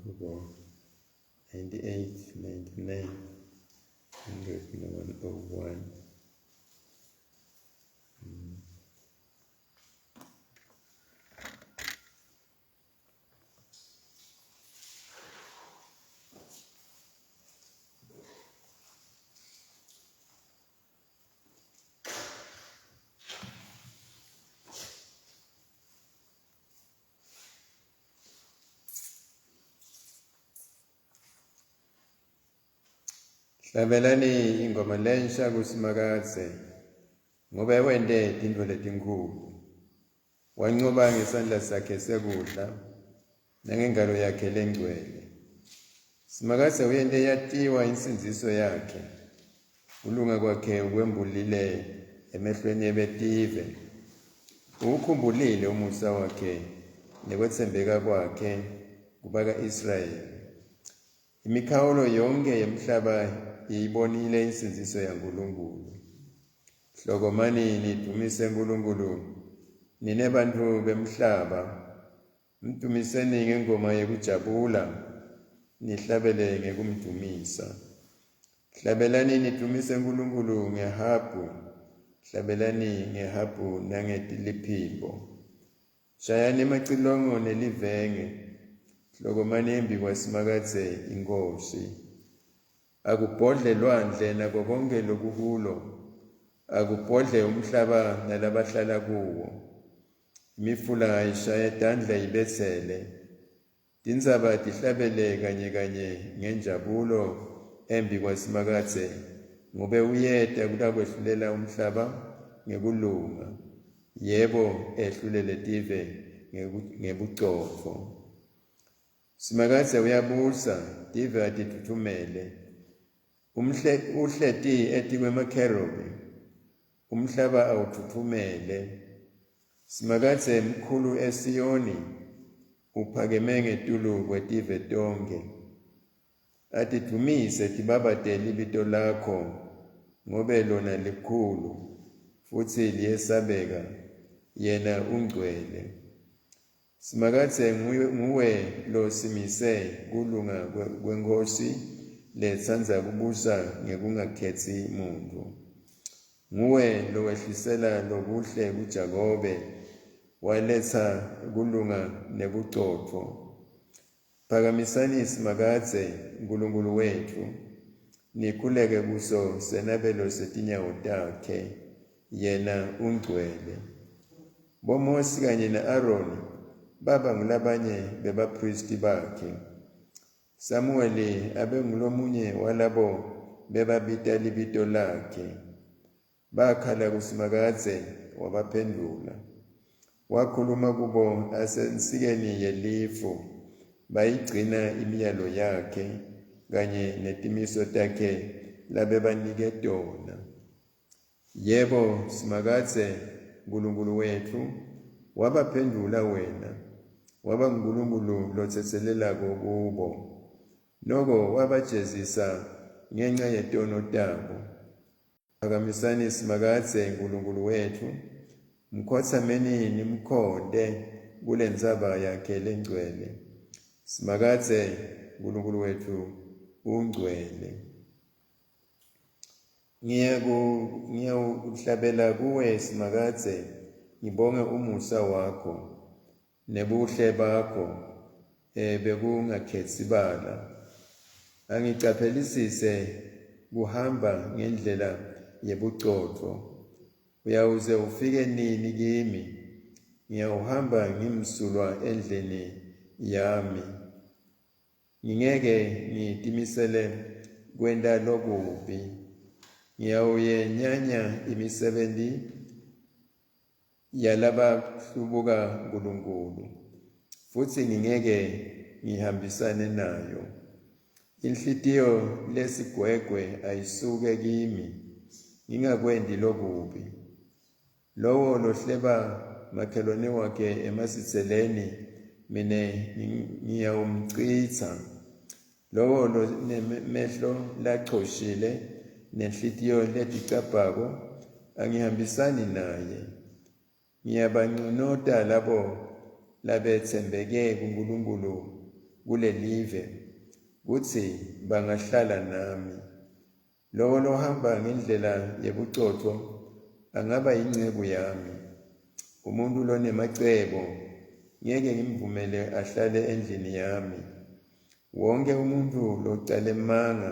Emahubo 98, 99, 100 na 101. Hlabelani ingoma lensha kuSimakadze, ngobe wente tintfo letinkhulu. Wancoba ngesandla sakhe sekudla nangengalo yakhe lengcwele. Simakadze uyente yatiwa insindziso yakhe. Kulunga kwakhe ukwembulile emehlweni ebetive. Uwukhumbulile umusa wakhe nekwetsembeka kwakhe kubaka-Israyeli. Imikhawulo yonkhe yemhlaba iyibonile insindziso yaNkulunkulu. Hlokomani nidumise Nkulunkulu, nine bantfu bemhlaba. Mdumiseni ngengoma yekujabula, nihlabele ngekumdumisa. Hlabelani nidumise Nkulunkulu ngehabhu, hlabelani ngehabhu nangetiliphimbo. Shayani emacilongo nelivenge, hlokomani embikwaSimakadze iNkhosi. Akubhodle lwandle nako konkhe lokukulo, akubhodle umhlaba nalabahlala kuwo. Imifula ishaye tandla ibetsele, tintsaba tihlabele kanye kanye ngenjabulo embikwaSimakadze, ngobe uyeta kutakwehlulela umhlaba ngekulunga, yebo, ehlulele tive ngebucotfo. Simakadze uyabusa, tive atitfutfumele. Umhle uhleti etikwemakherubi, umhlaba awutfutfumele. Simakadze mkhulu eSiyoni, uphakeme ngetulu kwetive tonkhe. Atidvumise tibabate libito lakho, ngobe lona likhulu futsi liyesabeka, yena ungcwele. Simakadze nguwe losimise kulunga kwenkhosi letsandza kubusa ngekungakhetsi muntfu. Nguwe lowehlisela lokuhle kuJakobe, waletsa kulunga nebucotfo. Phakamisani Simakadze, Nkulunkulu wetfu, nikhuleke kuso senabelo setinyawo takhe, yena ungcwele. BoMosi kanye na-Aroni baba ngulabanye bebaphristi bakhe. Samuweli abengulomunye walabo bebabita libito lakhe. Bakhala kuSimakadze, wabaphendvula. Wakhuluma kubo asensikeni yelifu, bayigcina imiyalo yakhe kanye netimiso takhe labebanike tona. Yebo, Simakadze, Nkulunkulu wetfu, wabaphendvula wena, waba nguNkulunkulu lotsetselelako kubo. Noko wabajezisa ngenca yetono tabo. Phakamisani Simakadze Nkulunkulu wetfu, mkhotsameni nimkhonte kulentsaba yakhe lengcwele. Simakadze Nkulunkulu wetfu ungcwele. Ngiyawuhlabela kuwe Simakadze, ngibonge umusa wakho nebuhle bakho bekungakhetsi bala. Angicaphelisise kuhamba ngendlela yebucotfo. Uyawuze ufike nini kimi? Ngiyawuhamba ngimsulwa endlini yami. Ngingeke ngitimisele kwenta lokubi. Ngiyawuyenyanya imisebenti yalabahlubuka Nkulunkulu, futsi ngingeke ngihambisane nayo. Inhlitiyo lesigwegwe ayisuke kimi, ngingakwenti lokubi. Lowo lohleba makhelwane wakhe emasitseleni, mine ngiyawumcitsa. Lowo lonemehlo lachoshile nenhlitiyo leticabhako, angihambisani naye. Ngiyabanconota labo labetsembeke kuNkulunkulu kulelive kutsi bangahlala nami. Lowo lohamba ngendlela yebucotfo angaba yinceku yami. Umuntu lonemacebo ngeke ngimvumele ahlale endlini yami. Wonke umuntu locala emanga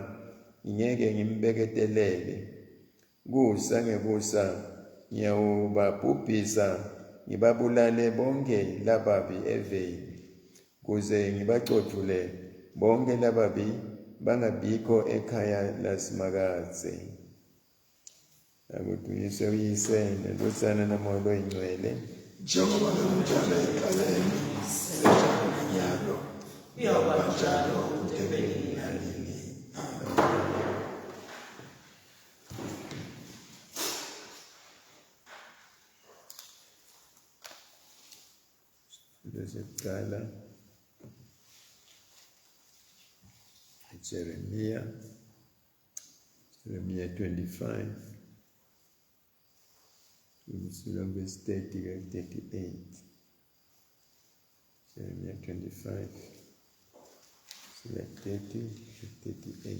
ngingeke ngimbeketelele. Kusa ngekusa ngiyawubabhubhisa ngibabulale bonke lababi eveni, kuze ngibacotfule bonke lababi bangabikho ekhaya laSimakadze. Akudunyiswe uYise neNdvodzana naMoya loyiNgcwele. Njengoba bekunjalo ekuqaleni, senjalo nanyalo, kuyawuba njalo kude kube nini nanini. Amen. Lesekucala Jeremiya Jeremiya 25 kusuka verse 30 kuya 38 Jeremiya 25 kusuka 30 to 38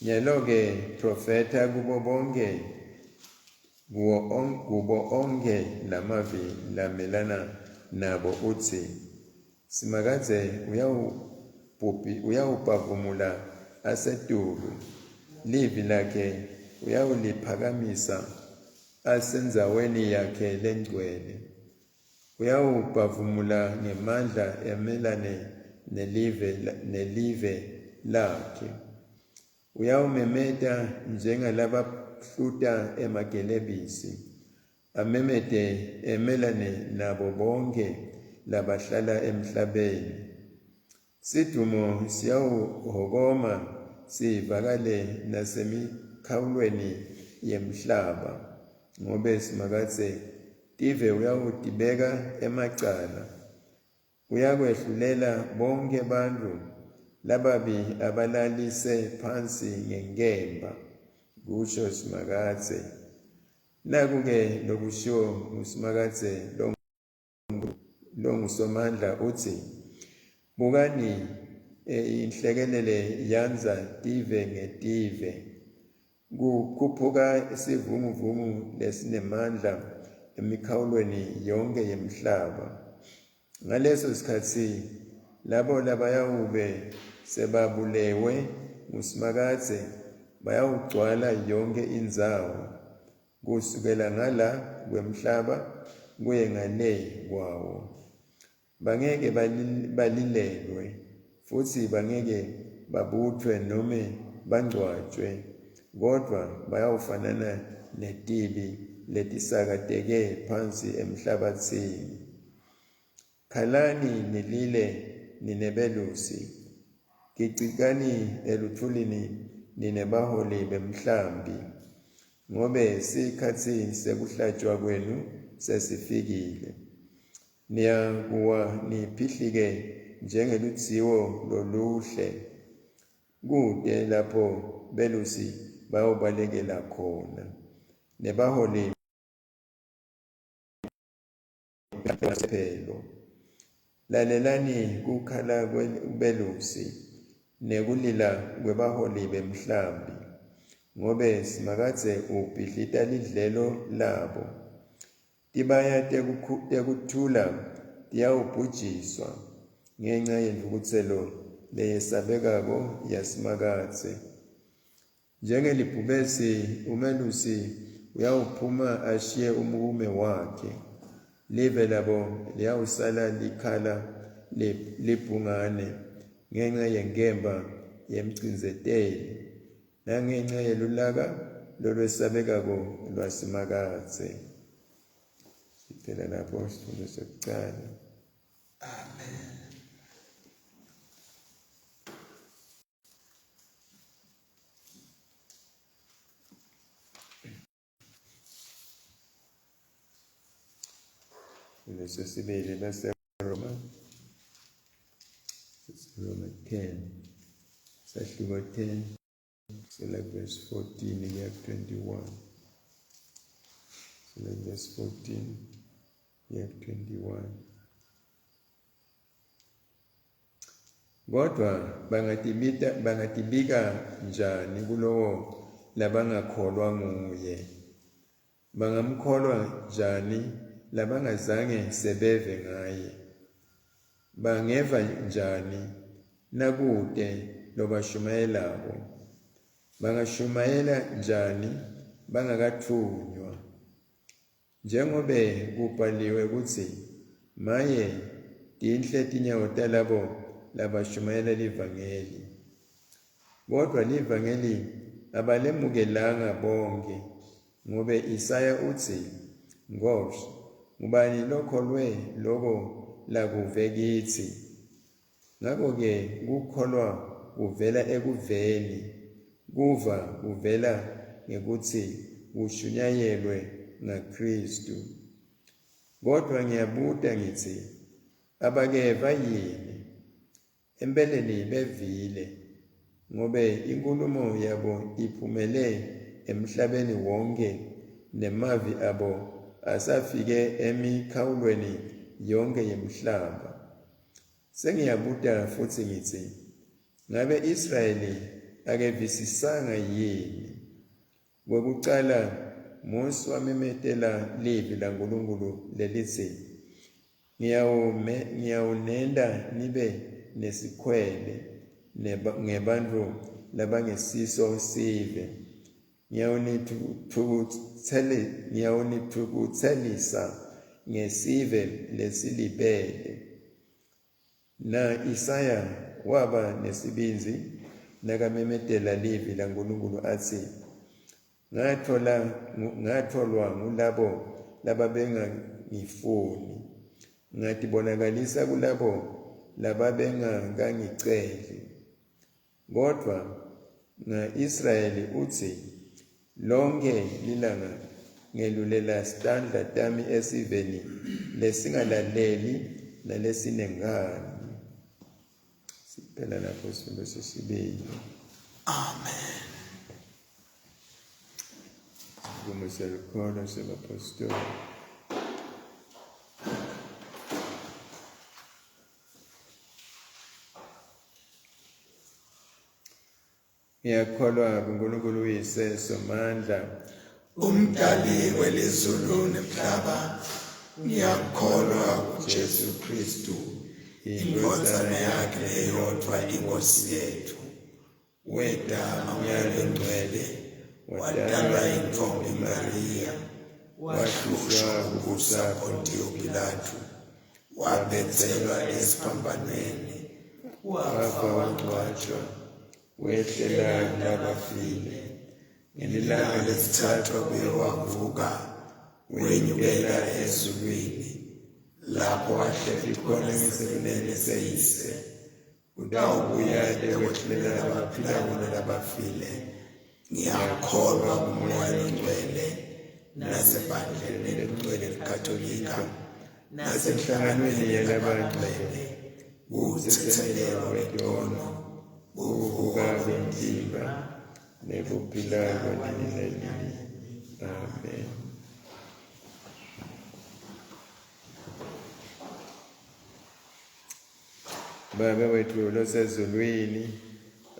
Nyalo-ke profetha kubo bonke kuwo on, kubo onkhe lamavi lamelana nabo utsi, Simakadze uyawubhubhi uyawubhavumula asetulu, livi lakhe uyawuliphakamisa asendzaweni yakhe lengcwele. Uyawubhavumula ngemandla emelane nelive, nelive lakhe. Uyawumemeta njengalabahluta emagelebisi, amemete emelane nabo bonkhe labahlala emhlabeni. Sidumo siyawuhokoma sivakale nasemikhawulweni yemhlaba, ngobe Simakadze tive uyawutibeka emacala. Uyakwehlulela bonkhe bantfu lababi abalalise phansi ngenkemba, kusho Simakadze. Naku-ke lokushiwo nguSimakadze longuSomandla utsi, Bukani, inhlekelele yandza tive ngetive. Kukhuphuka isivunguvungu lesinemandla emikhawulweni yonkhe yemhlaba. Ngaleso sikhatsi labo labayawube sebabulewe nguSimakadze bayawugcwala yonkhe indzawo, kusukela ngala kwemhlaba kuye ngale kwawo. Bangeke balilelwe futsi bangeke babutfwe nome bangcwatjwe, kodvwa bayawufanana netibi letisakateke phansi emhlabatsini. Khalani nilile nine belusi, gicikani elutfulini nine baholi bemhlambi, ngobe sikhatsi sekuhlatjwa kwenu sesifikile. Niyakuwa niphihlike njengeludziwo loluhle, kute lapho belusi bayawubalekela khona, nebaholi phelo. Lalelani kukhala kwebelusi nekulila kwebaholi bemhlambi, ngobe Simakadze ubhidlita lidlelo labo. Tibaya tekuthula tiyawubhujiswa ngenca yentfukutselo leyesabekako yaSimakadze. Njengelibhubesi umelusi uyawuphuma ashiye umhume wakhe, live labo liyawusala likhala libhungane ngenca yenkemba yemcindzeteli nangenca yelulaka lolwesabekako lwaSimakadze. Siphela lapho sifundo sekucala. Amen. Lesesibili baseRoma Roma 10 sahluko 10 kusela verse 14 kuya 21 kusela verse 14. Kuya 21. Kodwa bangatibika njani kulowo labangakholwa nguye? Bangamkholwa njani labangazange sebeve ngaye? Bangeva njani nakute lobashumayelako? Bangashumayela njani bangakatfunywa? Njengobe kubhaliwe kutsi, maye, tinhle tinyawo talabo labashumayela livangeli. Kodwa livangeli abalemukelanga bonke, ngobe Isaya utsi, Nkosi, ngubani lokholwe loko lakuve kitsi? Ngakho-ke kukholwa kuvela ekuveni, kuva kuvela ngekutsi kushunyayelwe ngaKhristu. Kodwa ngiyabuta ngitsi, abakeva yini? Empeleni bevile, ngobe inkhulumo yabo iphumele emhlabeni wonke nemavi abo asafike emikhawulweni yonke yemhlaba. Sengiyabuta futsi ngitsi, ngabe Israyeli akevisisanga yini? Kwekucala, Mosi wamemetela livi laNkulunkulu lelitsi, Ngiyawunenta nibe nesikhwele ngebantfu labangesiso sive. Ngiyawunitfukutselisa ngesive lesilibele. Na Isaya waba nesibindzi nakamemetela livi laNkulunkulu atsi, Ngatfolwa ngulabo lababengangifuni, ngatibonakalisa kulabo lababengakangiceli. Kodvwa nga-Israyeli utsi, Lonkhe lilanga ngelulela tandla tami esiveni lesingalaleli nalesinenkhani. Siphela lapho sifundo sesibili. Amen. Sivumo selukholo sebapostoli. Ngiyakholwa kuNkulunkulu uyise Somandla, umdali welizulu nemhlaba. Ngiyakholwa kuJesu Kristu, indvodzana yakhe leyodvwa, iNkosi yethu. Weta ngaMoya Longcwele, watalwa yintfombi Mariya, wahlushwa kubusa Pontiyo Pilatu, wabetselwa esiphambanweni, wafa wangcwatjwa, wehlela kulabafile. Ngelilanga lesitsatfu wabuye wavuka, wenyukela ezulwini, lapho ahleli khona ngesekunene seyise. Utawubuya ekwehlulela labaphilako nalabafile. Ngiyakholwa kuMoya Longcwele nasebandleni lelingcwele leKatolika nasenhlanganweni yalabangcwele, kutsetselelwa kwetono, kuvuka kwemtimba nekuphila kwanini nanini. Amen. Baba wethu losezulwini,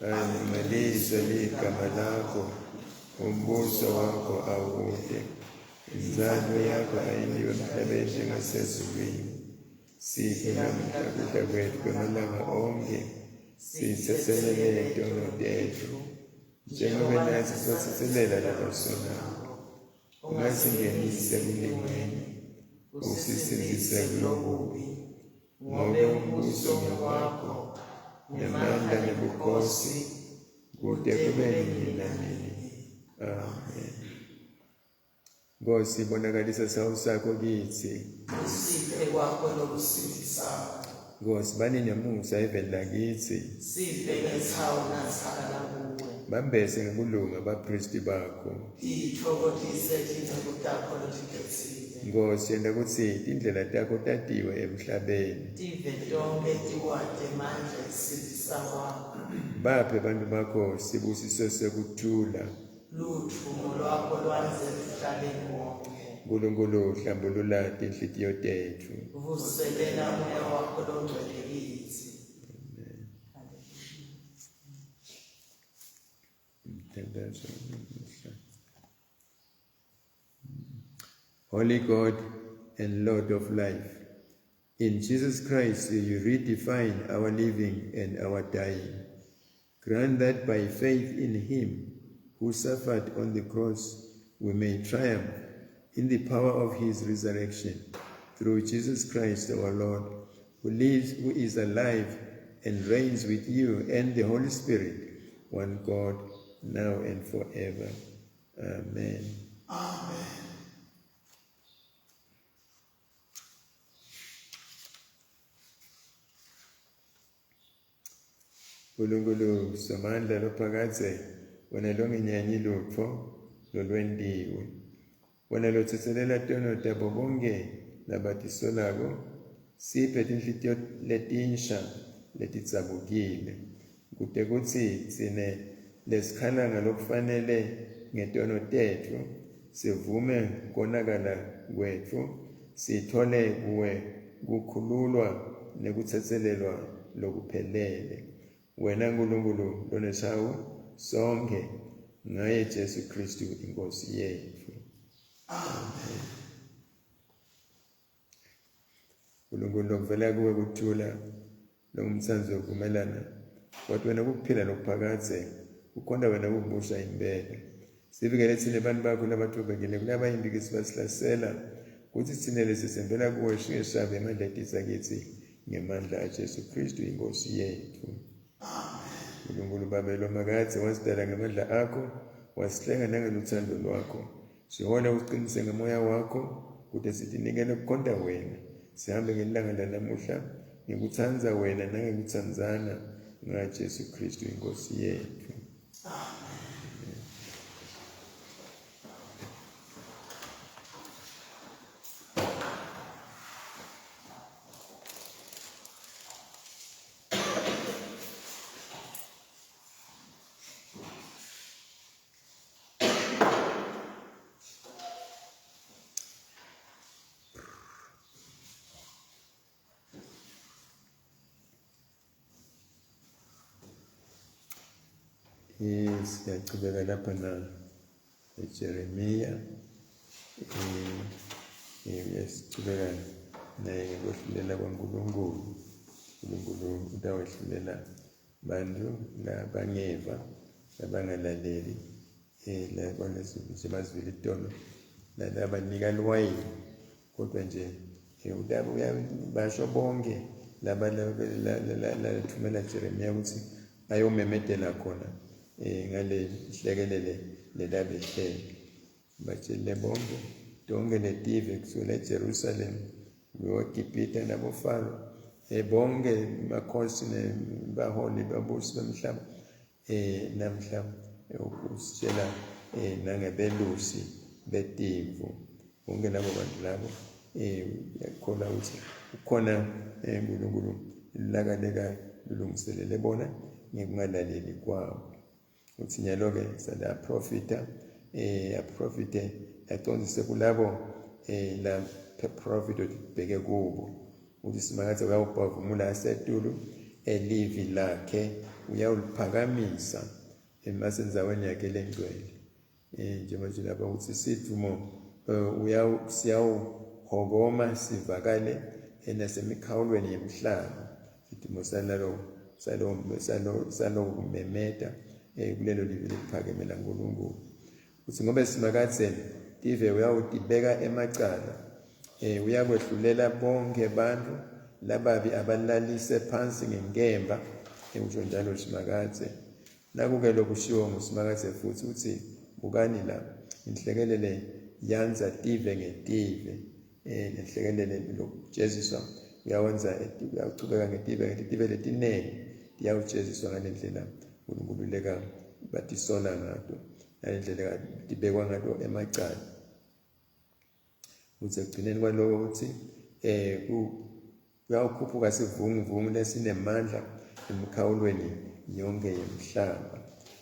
alingcweliswe ligama lakho, umbuso wakho awude, inzalo yakho ayentiwe emhlabeni njengasezulwini. Siphe namuhla kudla kwethu kwemalanga onkhe, sitsetselele tono tetfu, njengoba natsi sibatsetselela labasonako. Ungasingenisi ekulingweni, usisindzise kulokubi, ngobe umbuso ngewakho, nemandla nebukhosi, kute kube nini nanini. Amen. Nkosi, bonakalisa sihawu sakho kitsi. Usiphe kwakho lokusindisako. Nkosi, bani nemusa eveni lakitsi. Siphe ngesihawu nasikhala kuwe. Bambese ngekulunga bapristi bakho. Titfokotise tinceku takho lotikhetsile. Nkosi, yenta kutsi tindlela takho tatiwe emhlabeni. Tive tonkhe tiwati emandla ekusindzisa kwakho. Baphe bantfu bakho sibusiso sekuthula. Ludvumo lwakho lwandze emhlabeni wonke. Nkulunkulu hlambulula tinhlitiyo tetfu. Vuselela umoya wakho longcwele kitsi. Umthandazo namuhla. Holy God and Lord of life, in Jesus Christ you redefine our living and our dying. Grant that by faith in him who suffered on the cross we may triumph in the power of his resurrection through Jesus Christ our Lord, who lives, who is alive and reigns with you and the Holy Spirit, one God, now and forever. Amen. Amen. Nkulunkulu Somandla lophakadze, wena longenyanyi lutfo lolwentiwe. Wena lotsetselela tono tabo bonke labatisolako, siphe tinhlitiyo letinsha letidzabukile, kute kutsi tsine lesikhala ngalokufanele ngetono tetfu, sivume konakala kwetfu, sitfole kuwe kukhululwa nekutsetselelwa lokuphelele. Wena Nkulunkulu loneshawu sonke ngaye Jesu Kristu inkosi yetfu. Amen. Nkulunkulu lokuvela kuwe kuthula longumtsandzi wekuvumelana wathi wena kukuphila lokuphakadze kukhonta wena kukubusa impela. Sivikele tsine bantu bakho labathobekile kulabayimpikisi basihlasela kutsi tsine lesisembela kuwe singesabi emandla etitsa kitsi ngemandla aJesu Kristu inkosi yetfu. Nkulunkulu Babe lomakadze wasidala ngemandla akho wasihlenga nangeluthando lwakho. Sihole usiqinise ngemoya wakho kute sitinikele kukhonta wena. Sihambe ngelilanga lanamuhla ngekutsandza wena nangekutsandzana ngaJesu Kristu inkosi yetfu. Amen. Siyachubeka lapha na Jeremiya. Siyachubeka naye ngekwehlulela kwaNkulunkulu. Nkulunkulu utawehlulela bantu labangeva, labangalaleli, nje bazwile itolo nalabanika liwayini kodwa nje basho bonke laba lathumela Jeremiya ukuthi ayomemetela khona ngale hlekelele lelabehlele. Batshele bonke tonke letive kusukela eJerusalem kuyoGibhite naboFaro, bonke makhosi nebaholi babusi bemhlaba, namhla usitshela nangebelusi betimvu. Bonke labo bantu labo uyakholwa ukuthi ukhona uNkulunkulu lakaleka lulungiselele bona ngekungalaleli kwabo. Uthi nyalo-ke sale aprofita, aprofite acondzise kulabo la profit bheke kubo. Uthi Simakadze uyawubhavumula asetulu elivi lakhe uyawuliphakamisa emasendzaweni yakhe lengcwele. Njengoba nje lapha uthi sidumo siyawuhokoma sivakale nasemikhawulweni yemhlaba. Sidumo salokumemeta kulelo livi leliphakeme laNkulunkulu. Uthi ngobe Simakadze tive uyawutibeka emacala, uyakwehlulela bonke bantfu lababi abalalise phansi ngenkemba, usho njalo Simakadze. Naku-ke lokushiwo nguSimakadze futhi uthi bukani la inhlekelele yandza tive ngetive, nenhlekelele lokujeziswa uyawenza uyachubeka ngetive ngetive letinengi tiyawujeziswa ngale ndlela uNkulunkulu leka batisola ngato, ngale ndlela tibekwa ngato emacala. Uthi ekugcineni kwaloko uthi kuyawukhuphuka sivunguvungu lesinemandla emikhawulweni yonke yemhlaba.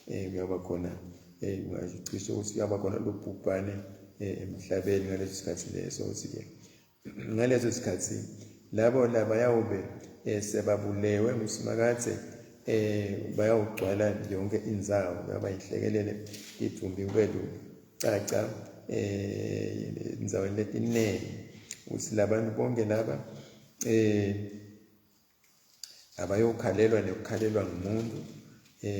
Kuyaba khona ungasho cishe ukuthi kuyaba khona lubhubhane emhlabeni ngaleso sikhathi leso. Uthi-ke ngaleso sikhathi labo labayawube sebabulewe nguSimakadze bayawugcwala yonke indzawo, kuyaba yinhlekelele, tidvumbi kube lucaca endzaweni letiningi. Uthi labantu bonke laba abayokhalelwa nekukhalelwa ngumuntu,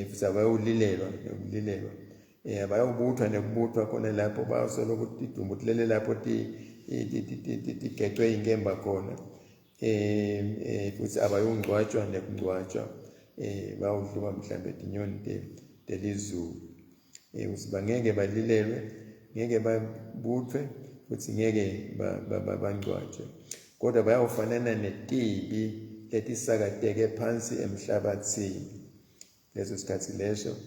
futhi abayolilelwa nekulilelwa, abayobuthwa nekubuthwa khona lapho, bayosolo tidumbu tilele lapho tigecwe inkemba khona, futhi abayongcwatshwa nekungcwatshwa, bayodliwa mhlambe tinyoni telizulu. Ukuthi bangeke balilelwe, ngeke babuthwe, futhi ngeke bangcwatshwe, kodwa bayawufanana netibi letisakateke phansi emhlabathini. Leso sikhathi leso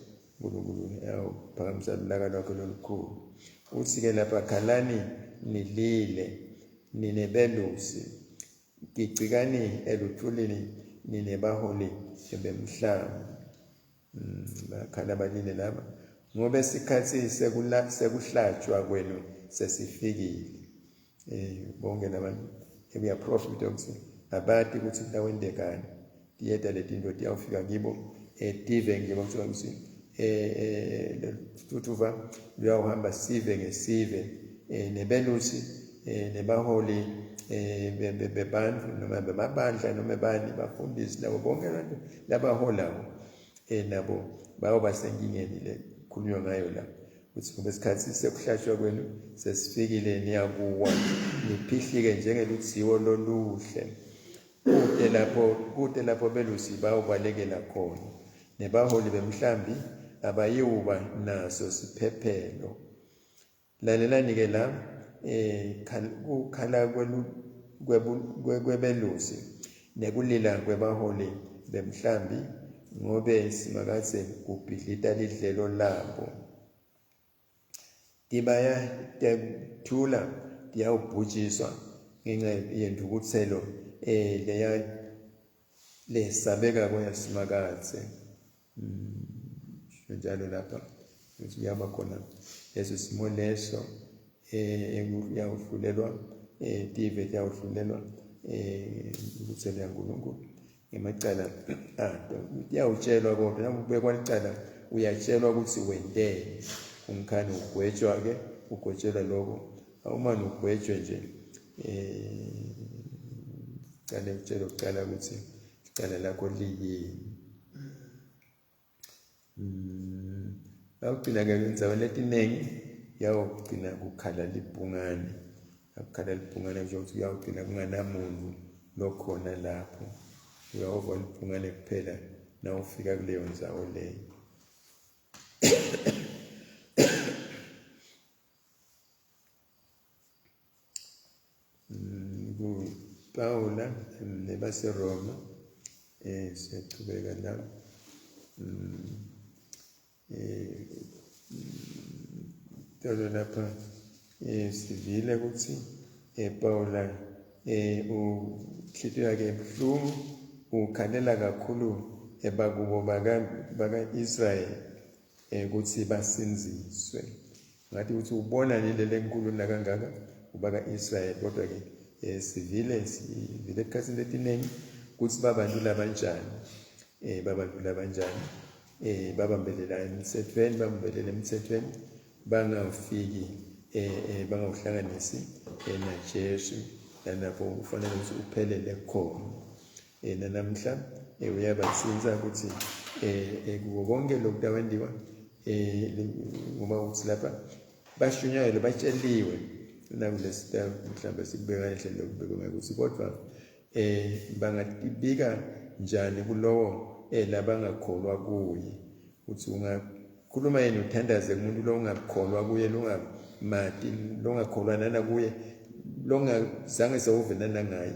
uNkulunkulu uyawuphakamisa ulaka lwakhe lolukhulu. Uthi-ke lapha, khalani nilile nine belusi, gicikani eluthulini nine baholi bemhlambi. Bakhala balile laba, ngoba isikhathi sekuhlatshwa kwenu sesifikile. Bonke labantu uyaprofita ukuthi abati ukuthi kutawendekani, tiyeta letinto tiyawufika kibo, tive njengoba kuthiwa ukuthi thuthuva luyawuhamba sive ngesive, nebelusi nebaholi bebantu noma bemabandla noma bani, bafundisi nabo bonke abantu labaholako, nabo bayoba senkingeni le khulunywa ngayo la. Uthi ngoba isikhathi sekuhlatshwa kwenu sesifikile, niyakuwa niphihlike njengeludziwo loluhle. Kude lapho belusi bayawubalekela khona, nebaholi bemhlambi abayiwuba naso siphephelo. Lalelani-ke la, kukhala kwebelusi nekulila kwebaholi bemhlambi, ngobe Simakadze ubhidlita lidlelo labo. Tibaya tekuthula tiyawubhujiswa ngenxa yentukuthelo leya lesabekako yaSimakadze. Njalo lapha ukuthi kuyaba khona leso simo leso, kuyawuhlulelwa, tive tiyawuhlulelwa intukuthelo yaNkulunkulu ngemacala ato. Tiyawutshelwa kodwa nakubekwa licala uyatshelwa ukuthi wenteni, ungikhani ugwetshwa-ke, ugwetshelwa lokho, awumane ugwetshwe nje. Cale utshelwe kucala ukuthi icala lakho liyini. Awugcina-ke endaweni letiningi kuyawugcina kukhala libhungane, akukhala libhungane kusho ukuthi kuyawugcina kunganamuntu lokhona lapho, uyawuva libhungane kuphela nawufika kuleyo ndzawo leyo. KuPawula nebaseRoma, siyachubeka la. Tolo lapha sivile ukuthi Pawula inhliziyo yakhe ibuhlungu, ukhalela kakhulu ebakubo baka-Israyeli ukuthi basindziswe. Ngathi ukuthi ubona nindlela enkulu nakangaka ubaka-Israyeli, kodwa-ke sivile esikhathini letiningi ukuthi babantu labanjani, babantu labanjani, babambelela emthethweni, babambelela emthethweni, bangafiki bangawuhlanganisi naJesu, nalapho kufanele ukuthi uphelele khona. Nanamhla uyabathinta ukuthi kuko konke lokhu kutawendiwa, ngoba ukuthi lapha bashunyayelwe, batsheliwe nakulesita mhlawumbe sikubeka ngendlela lokubekwa ngayo ukuthi kodwa bangatibika njani kulowo labangakholwa kuye. Uthi ungakhuluma yini uthandaze kumuntu lo ungakholwa kuye, longamati, longakholwa nana kuye, longazange sewuve nana ngaye.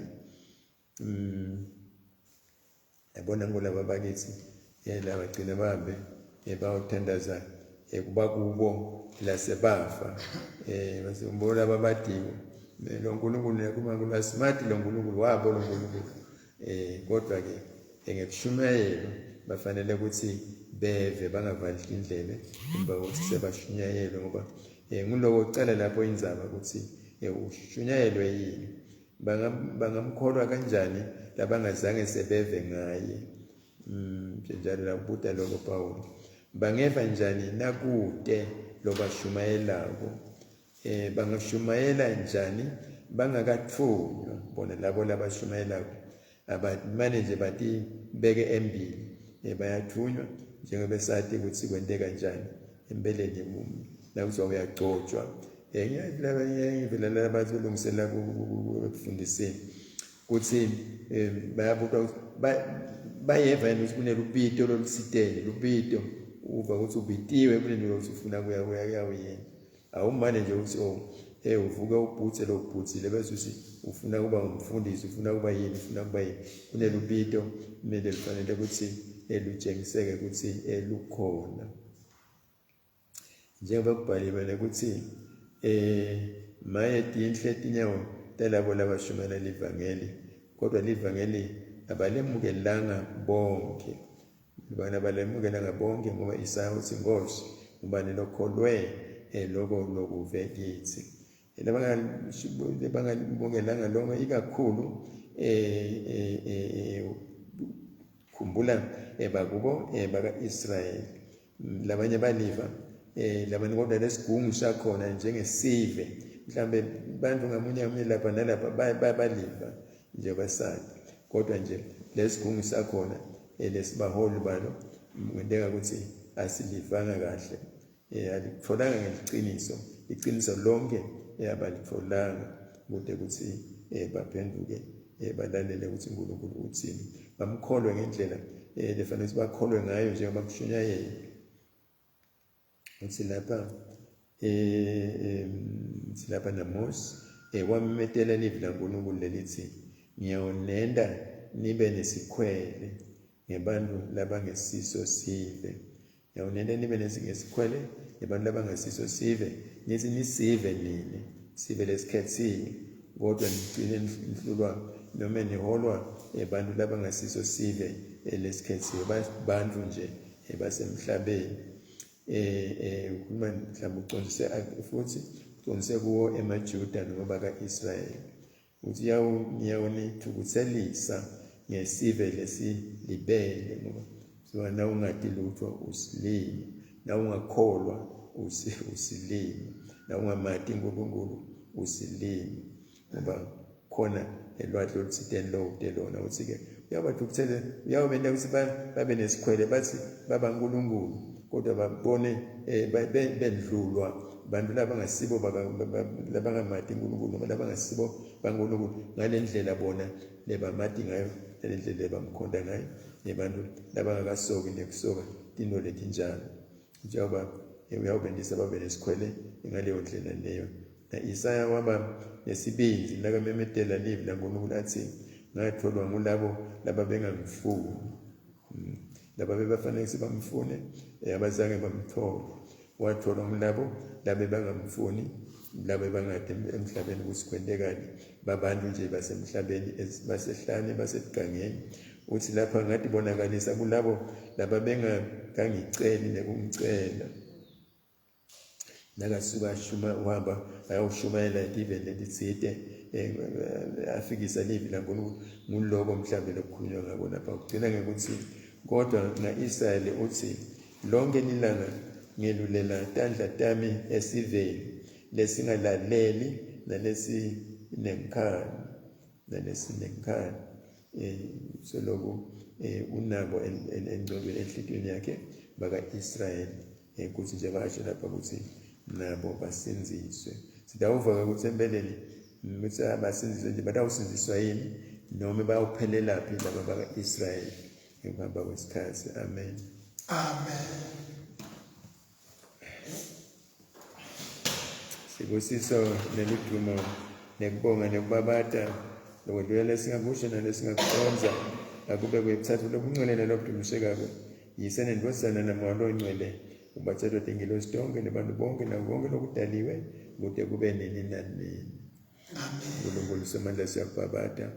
Yabona ngolaba bakithi laba gcina bahambe bayothandaza kuba kubo lasebafa, base laba badiwe lo Nkulunkulu yakhuluma asimati lo Nkulunkulu wabo lo Nkulunkulu, kodwa ke ngekushumayelwa bafanele ukuthi beve, bangavali indlebe emva kokuthi sebashunyayelwe, ngoba Nguloko kucala lapho indzaba ukuthi ushunyayelwe yini. Bangamkholwa kanjani labangazange sebeve ngaye? Njalo lakubuta lokho Pawulu. Bangeva njani nakute lobashumayelako? Bangashumayela njani bangakatfunywa? Bona labo labashumayelako abamane nje batibeke embili, bayathunywa njengoba sati ukuthi kwenteka njani empeleni nakuthiwa uyagcotshwa. Ngiyavela labathi kulungisela ekufundiseni ukuthi bayabuka bayeva yini ukuthi kunelubito lolusitele lubito uva ukuthi ubitiwe kunento lokuthi ufuna kuya kuyawuyena. Awumane nje ukuthi oh uvuke ubhutse lo bhutsile bese uthi ufuna kuba ngumfundisi, ufuna kuba yini, ufuna kuba yini. Kunelubito kumele lufanele ukuthi lutshengiseke ukuthi lukhona. Njengoba kubhaliwe ukuthi maye tinhle tinyawo talabo labashumayela livangeli, kodwa livangeli abalemukelanga bonke. Bana balemukelanga bonke ngoba Isaya uthi Nkosi ubani lokholwe lokho lokuve kithi. Labangalimukelanga lonke ikakhulu khumbula bakubo baka-Israyeli. Labanye baliva labanye kodwa lesigungu sakhona njengesive mhlambe bantu ngamunye ngamunye lapha nalapha baliva nje basali, kodwa nje lesigungu sakhona lesibaholi balo kwenteka ukuthi asilivanga kahle, alitholanga ngeliciniso, iqiniso lonke abalitholanga kude ukuthi baphenduke balalele ukuthi uNkulunkulu uthini, bamkholwe ngendlela lefanele ukuthi bakholwe ngayo njengoba kushunyayelwa. Uthi lapha lapha naMose wamemetela livi laNkulunkulu lelithi ngiyawunenda nibe nesikhwele ngebantu labangesiso sive. Ngiyawunenda nibe nesikhwele ngebantu labangesiso sive, nithi nisive nini, sive lesikhethiwe, kodwa nigcine nihlulwa noma niholwa abantu labangesiso sive lesikhethiwe, bantu nje basemhlabeni. Ukhuluma mhlawumbe ucondise futhi ucondise kuwo emaJuda noma baka-Israyeli. Uthi ngiyawunithukuthelisa ngesive lesilibele, ngoba so nawungati lutho usilima, nawungakholwa usilima, nawungamati uNkulunkulu usilima, ngoba khona elwandle oluthiteni lowude lona. Uthi-ke uyabathukuthele, uyawubenta ukuthi babe nesikhwele, bathi baba uNkulunkulu, kodwa babone bendlulwa bantu labangasibo labangamati uNkulunkulu noma labangasibo baNkulunkulu ngale ndlela bona lebamati ngayo, ngale ndlela lebamkhonda ngayo, nebantu labangakasoki nekusoka tinto letinjalo. Njengoba uyawubendisa babe nesikhwele ngaleyo ndlela leyo. Na Isaya waba nesibindi nakamemetela livi laNkulunkulu athi ngatholwa ngulabo laba bengangifuni, laba bebafanele ukuthi bamfune abazange bamthole. Watholwa ngulabo laba bangamfuni, laba bangade emhlabeni ukuthi kwentekani, babantu nje basemhlabeni, basehlane, basesigangeni. Uthi lapha ngathi bonakalisa kulabo laba bengakangiceli nekungicela. Nakasuka ashuma uhamba ayawushumayela etiveni letitsite, afikisa livi laNkulunkulu. Nguloko mhlawumbe lokukhulunywa ngako lapha. Ugcina ngekuthi kodwa na-Israyeli uthi lonke lilanga ngelulela tandla tami esiveni lesingalaleli nalesinenkani, nalesinenkani. Soloku unabo engcondweni enhlitiyweni yakhe baka-Israyeli, ukuthi nje basho lapha ukuthi nabo basindziswe. Sitawuva ukuthi empeleni ukuthi abasindziswe nje batawusindziswa yini noma bayawuphelelaphi laba baka-Israyeli ngekuhamba kwesikhathi. Amen. Amen. Sibusiso neludumo nekubonga nekubabata lokwendlula lesingakusho nalesingakucondza akube kuyebuthathu lobungcwele nalobudumisekako Yise nendvodzana naMoya loNgcwele, ubathathwa tingilosi tonke nebantu bonke nako konke lokudaliwe kude kube nini nanini. Amen. Nkulunkulu Somandla, siyakubabata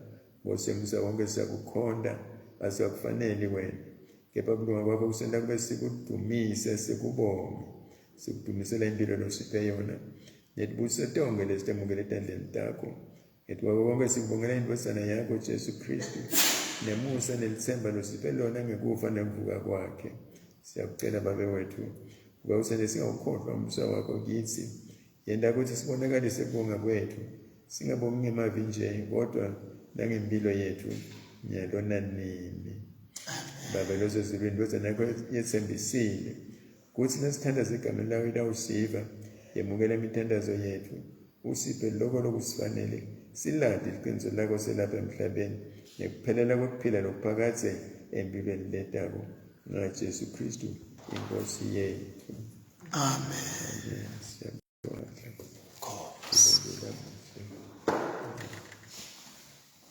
Nkosi yemusa wonke, siyakukhonda, asikakufaneli wena, kepha kulunga kwakho kusenta kube sikudumise sikubonge. Sikudumisela impilo losiphe yona. Netibusiso tonkhe lesitemukele etandleni takho. Ngetukwako konke sikubongela indvodzana yakho Jesu Khristu nemusa nelitsemba losiphe lona ngekufa nekuvuka kwakhe. Siyakucela Babe wethu kuba usente singawukhohlwa umusa wakho kitsi. Yenta kutsi sibonakalise kubonga kwetfu singabongi ngemavi nje kodwa nangempilo yetfu nyalo nanini. Babe losezulwini, indvodzana yakho yetsembisile kutsi nasithandaza egameni layo itawusiva. Yemukela imithandazo yetfu, usiphe loko lokusifanele, silati liqiniso lakho selapha emhlabeni nekuphelela kwekuphila lokuphakadze empilweni letako ngaJesu Kristu inkosi yethu. Amen. Amen. Siyabonga.